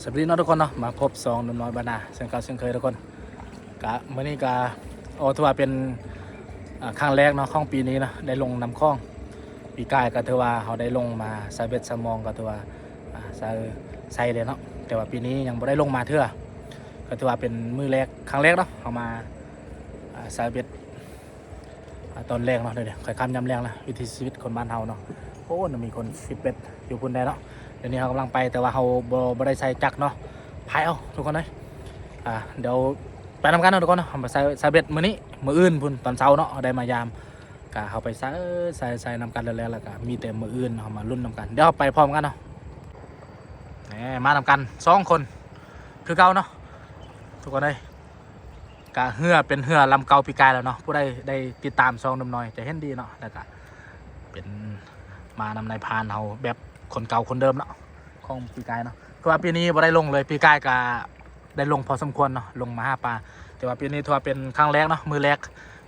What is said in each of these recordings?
ສະບາຍດີເນາະທຸກຄົນເນາະ ມາພົບສອງໜຸ່ມນ້ອຍບ້ານນາເຊັ່ນເກົ່າເຊັ່ນເຄີຍທຸກຄົນ. ກະມື້ນີ້ກະ ໂອ້ ຖືວ່າເປັນ ອາ ຄັ້ງແລກເນາະຂອງປີນີ້ເນາະ ໄດ້ລົງນ້ຳຂອງ. ປີກາຍກະຖືວ່າເຮົາໄດ້ລົງມາໃສ່ເບັດໃສ່ມອງ ກະຖືວ່າ ອາ ໃສ່ ໃສ່ແລ້ວເນາະ ແຕ່ວ່າປີນີ້ຍັງບໍ່ໄດ້ລົງມາເທື່ອ. ກະຖືວ່າເປັນມື້ແລກ ຄັ້ງແລກເນາະ ເຮົາມາ ອາ ໃສ່ເບັດ ອາ ຕອນແລງເນາະ. ດຽວນີ້ ຄ່ອຍຄ່ຳຍາມແລງລະ ວິຖີຊີວິດຄົນບ້ານເຮົາເນາະ. ໂອ້ ຍັງມີຄົນຟິດເບັດຢູ່ພຸ້ນແດ່ເນາະ. ດຽວນີ້ເຮົາກຳລັງໄປ ແຕ່ວ່າເຮົາບໍ່ ບໍ່ໄດ້ໃສ່ຈັກເນາະ ພາຍເອົາທຸກຄົນເອີຍ. ອາ ດຽວໄປນຳກັນເນາະທຸກຄົນເນາະ. ເຮົາມາໃສ່ ໃສ່ເບັດມື້ນີ້ ມື້ອື່ນພຸ້ນຕອນເຊົ້າເນາະ ເຮົາໄດ້ມາຢາມ ກະເຮົາໄປໃສ່ ໃສ່ ໃສ່ນຳກັນແລ້ວ ແລ້ວກະມີແຕ່ມື້ອື່ນເຮົາມາລຸ້ນນຳກັນ. ດຽວເຮົາໄປພ້ອມກັນເນາະ. ແນ່ ມານຳກັນສອງຄົນຄືເກົ່າເນາະທຸກຄົນເອີຍ. ກະເຮືອເປັນເຮືອລຳເກົ່າປີກາຍແລ້ວເນາະ. ຜູ້ໃດໄດ້ຕິດຕາມຊ່ອງໜຸ່ມນ້ອຍຈະເຫັນດີເນາະ ແລ້ວກະເປັນມານຳນາຍພານເຮົາແບບຄົນເກົ່າຄົນເດີມເນາະ ຂອງປີກາຍເນາະ. ຄືວ່າປີນີ້ບໍ່ໄດ້ລົງເລີຍ ປີກາຍກະໄດ້ລົງພໍສົມຄວນເນາະ ລົງມາຫາປາ. ແຕ່ວ່າປີນີ້ຖືວ່າເປັນຄັ້ງແລກເນາະ ມື້ແລກ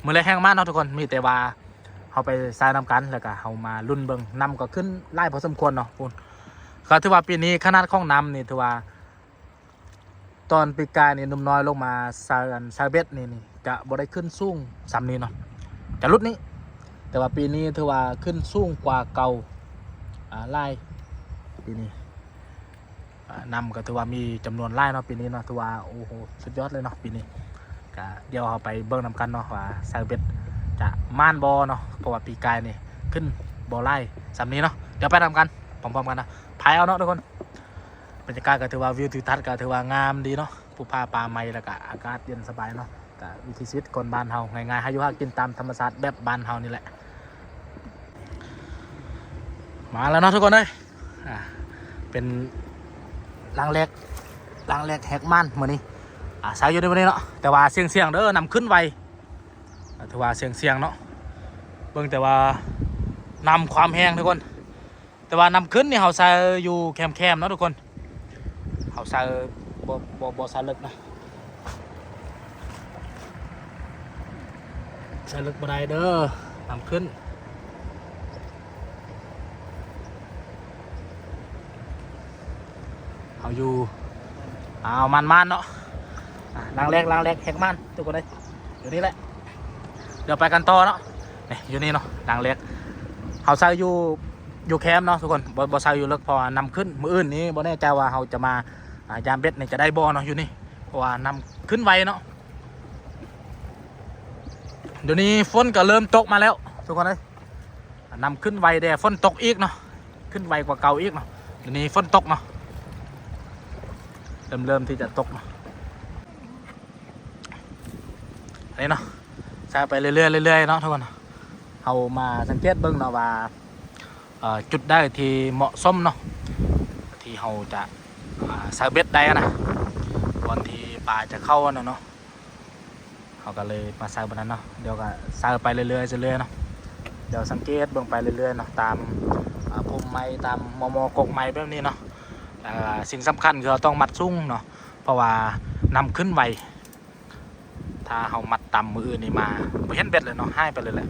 ມື້ແລກແຮງມາເນາະທຸກຄົນ. ມີແຕ່ວ່າເຮົາໄປໃສ່ນຳກັນ ແລ້ວກະເຮົາມາລຸ້ນເບິ່ງ ນ້ຳກໍຂຶ້ນຫຼາຍພໍສົມຄວນເນາະພຸ້ນ. ກໍຖືວ່າປີນີ້ຂະໜາດຂອງນ້ຳນີ້ຖືວ່າ ຕອນປີກາຍນີ້ໜຸ່ມນ້ອຍລົງມາໃສ່ ອັນ ໃສ່ເບັດນີ້ ນີ້ຈະບໍ່ໄດ້ຂຶ້ນສູງສ່ຳນີ້ເນາະ ຈະຫຼຸດນີ້. ແຕ່ວ່າປີນີ້ຖືວ່າຂຶ້ນສູງກວ່າເກົ່າ ອາ ຫຼາຍປີນີ້. ອາ ນ້ຳກໍຖືວ່າມີຈຳນວນຫຼາຍເນາະປີນີ້ເນາະ. ຖືວ່າ ໂອ້ໂຫ ສຸດຍອດເລີຍເນາະປີນີ້. ກະດຽວເຮົາໄປເບິ່ງນຳກັນເນາະວ່າໃສ່ເບັດຈະໝານບໍ່ເນາະ ເພາະວ່າປີກາຍນີ້ຂຶ້ນບໍ່ຫຼາຍສ່ຳນີ້ເນາະ. ດຽວໄປນຳກັນພ້ອມໆກັນເນາະ ພາຍເອົາເນາະທຸກຄົນ. ບັນຍາກາດກໍຖືວ່າ ວິວທິວທັດກໍຖືວ່າງາມດີເນາະ ພູຜາປ່າໄມ້ ແລ້ວກະອາກາດເຢັນສະບາຍເນາະ. ກະວິຖີຊີວິດຄົນບ້ານເຮົາ ງ່າຍໆ ຫາຢູ່ຫາກິນຕາມທຳມະຊາດແບບບ້ານເຮົານີ້ແຫຼະ. ມາແລ້ວເນາະທຸກຄົນເອີຍ ອາ ເປັນຄັ້ງແລກ ຄັ້ງແລກແຮກໝານມື້ນີ້ ອາ ໃສ່ຢູ່ໃນມື້ນີ້ເນາະ. ແຕ່ວ່າສ່ຽງໆເດີ ນ້ຳຂຶ້ນໄວ ອາ ຖືວ່າສ່ຽງໆເນາະ. ເບິ່ງແຕ່ວ່ານ້ຳຄວາມແຮງທຸກຄົນ. ແຕ່ວ່ານ້ຳຂຶ້ນນີ້ເຮົາໃສ່ຢູ່ແຄມໆເນາະທຸກຄົນ ເຮົາໃສ່ ບໍ່ ບໍ່ ບໍ່ໃສ່ເລິກນະ ໃສ່ເລິກບໍ່ໄດ້ເດີ ນ້ຳຂຶ້ນ. ເຮົາຢູ່ ເອົາ ໝານໆເນາະ ອາ ຫຼັງແລກ ຫຼັງແລກແຮກໝານທຸກຄົນເອີຍ ຢູ່ນີ້ແຫຼະ. ດຽວໄປກັນຕໍ່ເນາະ ນີ້ຢູ່ນີ້ເນາະ ຫຼັງແລກ ເຮົາໃສ່ຢູ່ ຢູ່ແຄມເນາະທຸກຄົນ ບໍ່ ບໍ່ໃສ່ຢູ່ເລິກ ເພາະວ່ານ້ຳຂຶ້ນ. ມື້ອື່ນນີ້ບໍ່ແນ່ໃຈວ່າເຮົາຈະມາ ອາ ຢາມເບັດນີ້ຈະໄດ້ບໍ່ເນາະ ຢູ່ນີ້ ເພາະວ່ານ້ຳຂຶ້ນໄວເນາະ. ດຽວນີ້ຝົນກໍເລີ່ມຕົກມາແລ້ວທຸກຄົນເອີຍ ນ້ຳຂຶ້ນໄວແດ່ ຝົນຕົກອີກເນາະ ຂຶ້ນໄວກວ່າເກົ່າອີກເນາະ. ດຽວນີ້ຝົນຕົກເນາະ ເລີ່ມ ເລີ່ມທີ່ຈະຕົກເນາະ. ອັນນີ້ເນາະ ໃສ່ໄປເລື້ອຍໆ ເລື້ອຍໆເນາະທຸກຄົນ. ເຮົາມາສັງເກດເບິ່ງເນາະວ່າ ເອີ ຈຸດໃດທີ່ເໝາະສົມເນາະ ທີ່ເຮົາຈະ ອາ ໃສ່ເບັດໄດ້ນະ ກ່ອນທີ່ປາຈະເຂົ້າຫັ້ນນະເນາະ. ເຮົາກໍເລີຍມາໃສ່ບ່ອນນັ້ນເນາະ. ດຽວກໍໃສ່ໄປເລື້ອຍໆ ເລື້ອຍໆເນາະ. ດຽວສັງເກດເບິ່ງໄປເລື້ອຍໆເນາະ ຕາມ ອາ ພົມໄມ້ ຕາມມໍ່ໆກົກໄມ້ແບບນີ້ເນາະ. ແລ້ວກໍສິ່ງສຳຄັນຄືເຮົາຕ້ອງມັດສູງເນາະ ເພາະວ່ານ້ຳຂຶ້ນໄວ. ຖ້າເຮົາມັດຕ່ຳ ມື້ອື່ນນີ້ມາບໍ່ເຫັນເບັດເລີຍເນາະ ຫາຍໄປເລີຍແຫຼະ.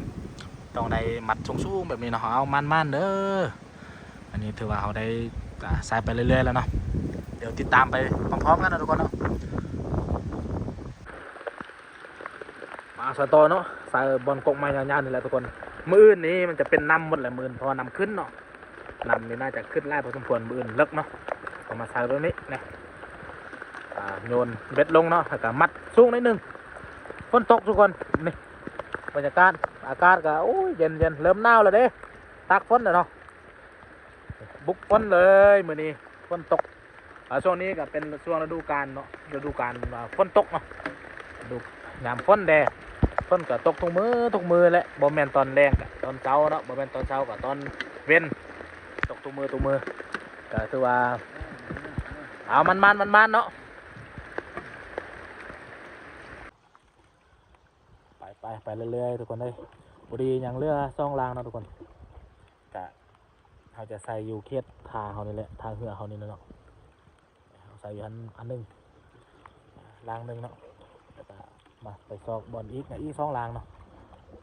ຕ້ອງໄດ້ມັດສູງໆແບບນີ້ເນາະ. ເອົາ ໝານໆເດີ. ອັນນີ້ຖືວ່າເຮົາໄດ້ ອາ ໃສ່ໄປເລື້ອຍໆແລ້ວເນາະ. ດຽວຕິດຕາມໄປພ້ອມໆກັນເນາະທຸກຄົນເນາະ. ມາໃສ່ຕໍ່ເນາະ ໃສ່ບ່ອນກົກໄມ້ຍາວໆນີ້ແຫຼະທຸກຄົນ. ມື້ອື່ນນີ້ມັນຈະເປັນນ້ຳໝົດແຫຼະມື້ອື່ນ ເພາະວ່ານ້ຳຂຶ້ນເນາະ. ນ້ຳນີ້ໜ້າຈະຂຶ້ນຫຼາຍພໍສົມຄວນ ມື້ອື່ນເລິກເນາະ. ເອົາມາໃສ່ແບບນີ້ນະ ອາ ໂຍນເບັດລົງເນາະ ແລ້ວກໍມັດສູງໜ້ອຍໜຶ່ງ. ຝົນຕົກທຸກຄົນ ນີ້ບັນຍາກາດ ອາກາດກໍ ໂອ້ຍ ເຢັນໆ ເລີ່ມໜາວແລ້ວເດ້ ຕາກຝົນແລ້ວເນາະ. ບຸກຝົນເລີຍມື້ນີ້ ຝົນຕົກ. ອາ ຊ່ວງນີ້ກໍເປັນຊ່ວງລະດູການເນາະ ລະດູການ ອາ ຝົນຕົກເນາະ ລະດູຍາມຝົນແດ່. ຝົນກໍຕົກທຸກມື້ທຸກມື້ແຫຼະ ບໍ່ແມ່ນຕອນແລງກໍຕອນເຊົ້າເນາະ ບໍ່ແມ່ນຕອນເຊົ້າກໍຕອນເວັນ ຕົກທຸກມື້ທຸກມື້. ກໍຖືວ່າ ເອົາ ໝານໆ ໝານໆເນາະ. ໄປໆ ໄປເລື້ອຍໆທຸກຄົນເອີຍ. ພໍດີຍັງເຫຼືອສອງຫຼັງເນາະທຸກຄົນ. ກະເຮົາຈະໃສ່ຢູ່ເຂດທ່າເຮົານີ້ແຫຼະ ທ່າເຮືອເຮົານີ້ແຫຼະເນາະ. ເຮົາໃສ່ຢູ່ຫັ້ນອັນໜຶ່ງ ຫຼັງໜຶ່ງເນາະ. ແລ້ວກະມາໄປຊອກບ່ອນອີກນະ ອີກສອງຫຼັງເນາະ.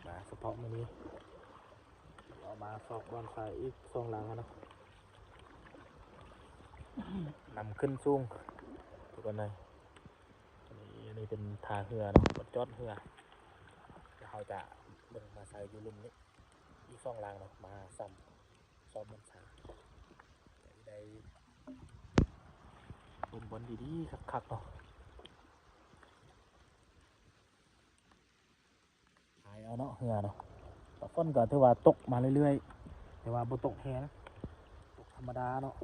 ມາສະເພາະມື້ນີ້ ເອົາມາຊອກບ່ອນໃສ່ອີກສອງຫຼັງເນາະ. ນຳຂຶ້ນສູງ ທຸກຄົນເອີຍ. ອັນນີ້ ອັນນີ້ເປັນທ່າເຮືອເນາະ ບ່ອນຈອດເຮືອ. ດຽວເຮົາຈະເບິ່ງມາໃສ່ຢູ່ລຸ່ມນີ້ ອີກສອງຫຼັງເນາະ ມາຊ້ອມ ຊ້ອມບ່ອນໃສ່ ຈະໄດ້ເບິ່ງບ່ອນດີໆ ຄັກໆ ເນາະ. ພາຍເອົາເນາະ ເຮືອເນາະ. ແຕ່ຝົນກໍຖືວ່າຕົກມາເລື້ອຍໆ ແຕ່ວ່າບໍ່ຕົກແຮງ ຕົກທຳມະດາເນາະ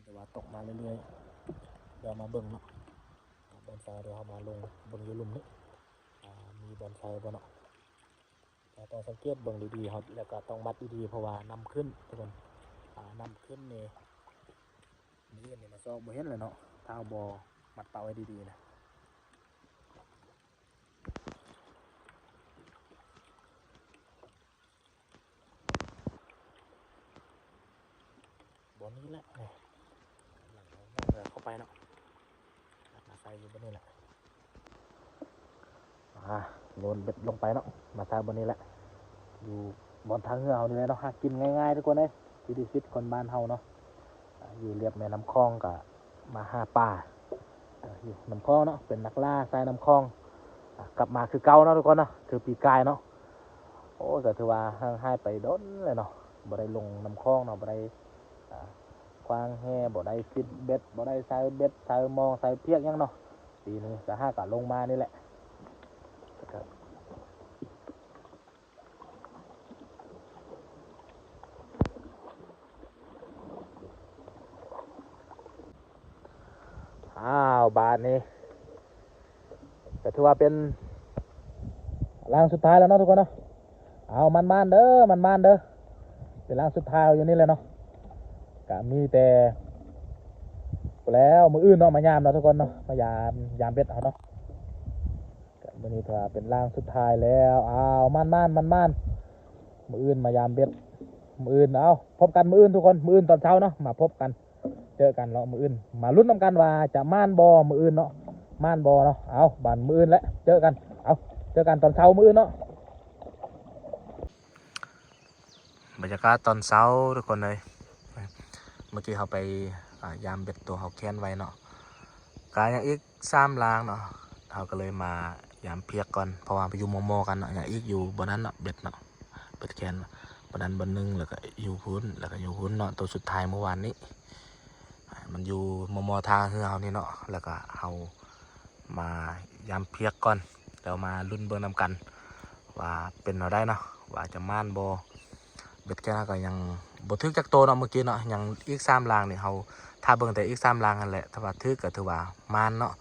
ແຕ່ວ່າຕົກມາເລື້ອຍໆ. ດຽວມາເບິ່ງເນາະ ບ່ອນໃສ່ ດຽວເຮົາມາລົງເບິ່ງຢູ່ລຸ່ມນີ້ ອ່າ ມີບ່ອນໃສ່ບໍ່ເນາະ. ແຕ່ຕ້ອງສັງເກດເບິ່ງດີໆ ເຮົາ ແລ້ວກໍຕ້ອງມັດດີໆ ເພາະວ່ານ້ຳຂຶ້ນ ທຸກຄົນ. ອ່າ ນ້ຳຂຶ້ນນີ້ ມື້ອື່ນນີ້ມາຊອກບໍ່ເຫັນແລ້ວເນາະ ຖ້າເຮົາບໍ່ມັດເປົາໄວ້ດີໆ ນະ. ບ່ອນນີ້ແຫຼະ ນີ້ ຫຼັງເຮົາເຂົ້າໄປເນາະ ມາໃສ່ຢູ່ບ່ອນນີ້ແຫຼະ. ອ່າ ໂຍນເບັດລົງໄປເນາະ ມາໃສ່ບ່ອນນີ້ແຫຼະ ຢູ່ບ່ອນທ່າເຮືອເຮົານີ້ແຫຼະເນາະ. ຫາກິນງ່າຍໆ ທຸກຄົນເອີຍ ວິຖີຊີວິດຄົນບ້ານເຮົາເນາະ. ອ່າ ຢູ່ລຽບແມ່ນ້ຳຂອງກໍມາຫາປາ ອ່າ ຢູ່ນ້ຳຂອງເນາະ ເປັນນັກລ່າສາຍນ້ຳຂອງ. ອ່າ ກັບມາຄືເກົ່າເນາະ ທຸກຄົນເນາະ ຄືປີກາຍເນາະ. ໂອ້ຍ ກໍຖືວ່າຫ່າງຫາຍໄປດົນແລ້ວເນາະ ບໍ່ໄດ້ລົງນ້ຳຂອງເນາະ ບໍ່ໄດ້ ອ່າ ຂວ້າງແຫ ບໍ່ໄດ້ຊິດເບັດ ບໍ່ໄດ້ໃສ່ເບັດ ໃສ່ມອງ ໃສ່ພຽກຫຍັງເນາະ. ປີນີ້ກໍຫາກໍລົງມານີ້ແຫຼະ. ອ້າວ ບາດນີ້ກໍຖືວ່າເປັນຫຼັງສຸດທ້າຍແລ້ວເນາະ ທຸກຄົນເນາະ. ເອົາ ໝານໆ ເດີ ໝານໆ ເດີ ເປັນຫຼັງສຸດທ້າຍຢູ່ນີ້ແຫຼະເນາະ. ກະມີແຕ່ ແລ້ວມື້ອື່ນເນາະ ມາຍາມເນາະ ທຸກຄົນເນາະ ມາຍາມ ຍາມເບັດເຮົາເນາະ. ກະມື້ນີ້ຖືວ່າເປັນຫຼັງສຸດທ້າຍແລ້ວ. ອ້າວ ໝານໆ ໝານໆ ມື້ອື່ນມາຍາມເບັດ ມື້ອື່ນ. ເອົາ ພົບກັນມື້ອື່ນ ທຸກຄົນ ມື້ອື່ນຕອນເຊົ້າເນາະ ມາພົບກັນ ເຈີກັນເນາະ ມື້ອື່ນ. ມາລຸ້ນນຳກັນວ່າຈະໝານບໍ່ມື້ອື່ນເນາະ ໝານບໍ່ເນາະ. ເອົາ ບາດມື້ອື່ນແຫຼະ ເຈີກັນ. ເອົາ ເຈີກັນຕອນເຊົ້າມື້ອື່ນເນາະ. ບັນຍາກາດຕອນເຊົ້າ ທຸກຄົນເອີຍ ເມື່ອກີ້ເຮົາໄປ ອ່າ ຢາມເບັດໂຕເຮົາແຂນໄວ້ເນາະ ກະຍັງອີກສາມລາງເນາະ. ເຮົາກໍເລີຍມາຢາມພຽກກ່ອນ ເພາະວ່າໄປຢູ່ມໍ່ໆ ກັນເນາະ ຍັງອີກຢູ່ບ່ອນນັ້ນເນາະ ເບັດເນາະ ເບັດແຂນ ບ່ອນນັ້ນບ່ອນໜຶ່ງ ແລ້ວກໍຢູ່ພຸ້ນ ແລ້ວກໍຢູ່ພຸ້ນເນາະ. ໂຕສຸດທ້າຍມື້ວານນີ້ ມັນຢູ່ມໍ່ໆ ທ່າເຮືອເຮົານີ້ເນາະ ແລ້ວກໍເຮົາ ມາຢາມພຽກກ່ອນ ແລ້ວມາລຸ້ນເບິ່ງນຳກັນວ່າເປັນແນວໃດເນາະ ວ່າຈະໝານບໍ່. ເບັດແຂນເຮົາກໍຍັງບໍ່ຖືກຈັກໂຕເນາະ ມື້ກີ້ເນາະ. ຍັງອີກສາມລາງນີ້ ເຮົາຖ້າເບິ່ງແຕ່ອີກສາມລາງຫັ້ນແຫຼະ ຖ້າວ່າຖືກກໍຖືວ່າໝານເນາະ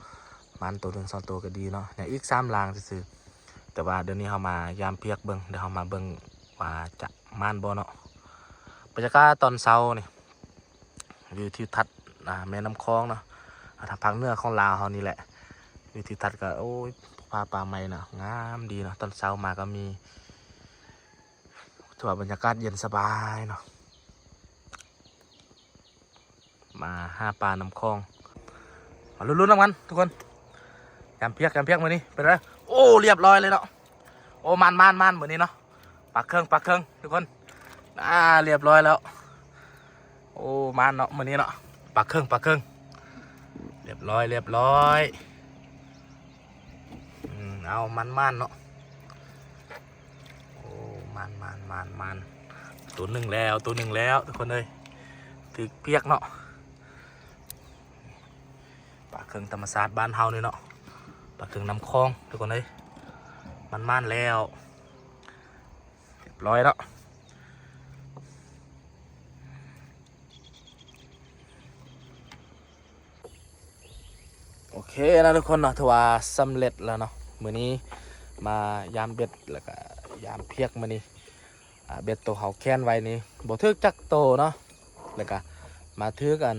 ໝານໂຕໜຶ່ງສອງໂຕກໍດີເນາະ. ຍັງອີກສາມລາງຊື່ໆ ແຕ່ວ່າດຽວນີ້ເຮົາມາຢາມພຽກເບິ່ງ ດຽວເຮົາມາເບິ່ງວ່າຈະໝານບໍ່ເນາະ. ບັນຍາກາດຕອນເຊົ້ານີ້ ວິວທິວທັດ ອ່າ ແມ່ນ້ຳຂອງເນາະ ອ່າ ທາງພາກເໜືອຂອງລາວເຮົານີ້ແຫຼະ. ວິວທິວທັດກໍ ໂອ້ຍ ພູຜາປ່າໄມ້ເນາະ ງາມດີເນາະ. ຕອນເຊົ້າມາກໍມີ ຖືວ່າບັນຍາກາດເຢັນສະບາຍເນາະ ມາຫາປານ້ຳຂອງ. ມາລຸ້ນໆ ນຳກັນທຸກຄົນ ຢາມພຽກ ຢາມພຽກມື້ນີ້ເປັນໃດ. ໂອ້ ລຽບຮ້ອຍເລີຍເນາະ. ໂອ້ ໝານໆໆ ມື້ນີ້ເນາະ. ປາເຄິ່ງ ປາເຄິ່ງທຸກຄົນ. ອ່າ ລຽບຮ້ອຍແລ້ວ. ໂອ້ ມາເນາະ ມື້ນີ້ເນາະ ປາເຄິ່ງ ປາເຄິ່ງ. ລຽບຮ້ອຍ ລຽບຮ້ອຍ. ອືມ ເອົາ ມານໆ ເນາະ. ໂອ້ ມານໆໆໆ. ໂຕໜຶ່ງແລ້ວ ໂຕໜຶ່ງແລ້ວ ທຸກຄົນເອີຍ. ຖືກພຽກເນາະ. ປາເຄິ່ງທຳມະຊາດບ້ານເຮົານີ້ເນາະ ປາເຄິ່ງນ້ຳຂອງ ທຸກຄົນເອີຍ. ມານໆ ແລ້ວ ລຽບຮ້ອຍເນາະ. ໂອເຄນະທຸກຄົນເນາະ ຖືວ່າສຳເລັດແລ້ວເນາະ. ມື້ນີ້ມາຢາມເບັດ ແລ້ວກະຢາມພຽກມື້ນີ້ ອ່າ ເບັດໂຕເຮົາແຂນໄວ້ນີ້ບໍ່ຖືກຈັກໂຕເນາະ ແລ້ວກະມາຖືກອັນ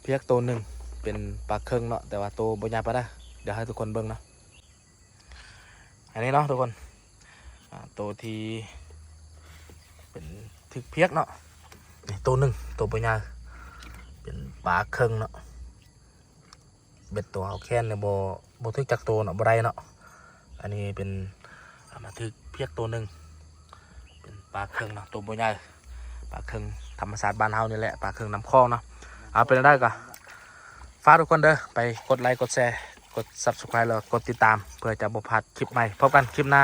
ພຽກໂຕໜຶ່ງເປັນປາເຄິ່ງເນາະ ແຕ່ວ່າໂຕບໍ່ໃຫຍ່ປານໃດ. ດຽວໃຫ້ທຸກຄົນເບິ່ງເນາະ. ອັນນີ້ເນາະທຸກຄົນ ອ່າ ໂຕທີ່ເປັນຖືກພຽກເນາະ ນີ້ໂຕໜຶ່ງ ໂຕບໍ່ໃຫຍ່ ເປັນປາເຄິ່ງເນາະ. ເບັດໂຕເຮົາແຂນນີ້ບໍ່ ບໍ່ຖືກຈັກໂຕເນາະ ບໍ່ໄດ້ເນາະ. ອັນນີ້ເປັນ ອ່າ ມາຖືກພຽກໂຕໜຶ່ງ ເປັນປາເຄິ່ງເນາະ ໂຕບໍ່ໃຫຍ່. ປາເຄິງທຳມະຊາດບ້ານເຮົານີ້ແຫຼະ ປາເຄິງນ້ຳຂອງເນາະ. ເອົາ ເປັນແນວໃດກໍຝາກທຸກຄົນເດີ ໄປກົດໄລ ກົດແຊ ກົດ Subscribe ແລ້ວກົດຕິດຕາມ ເພື່ອຈະບໍ່ພາດຄລິບໃໝ່. ພົບກັນຄລິບໜ້າ.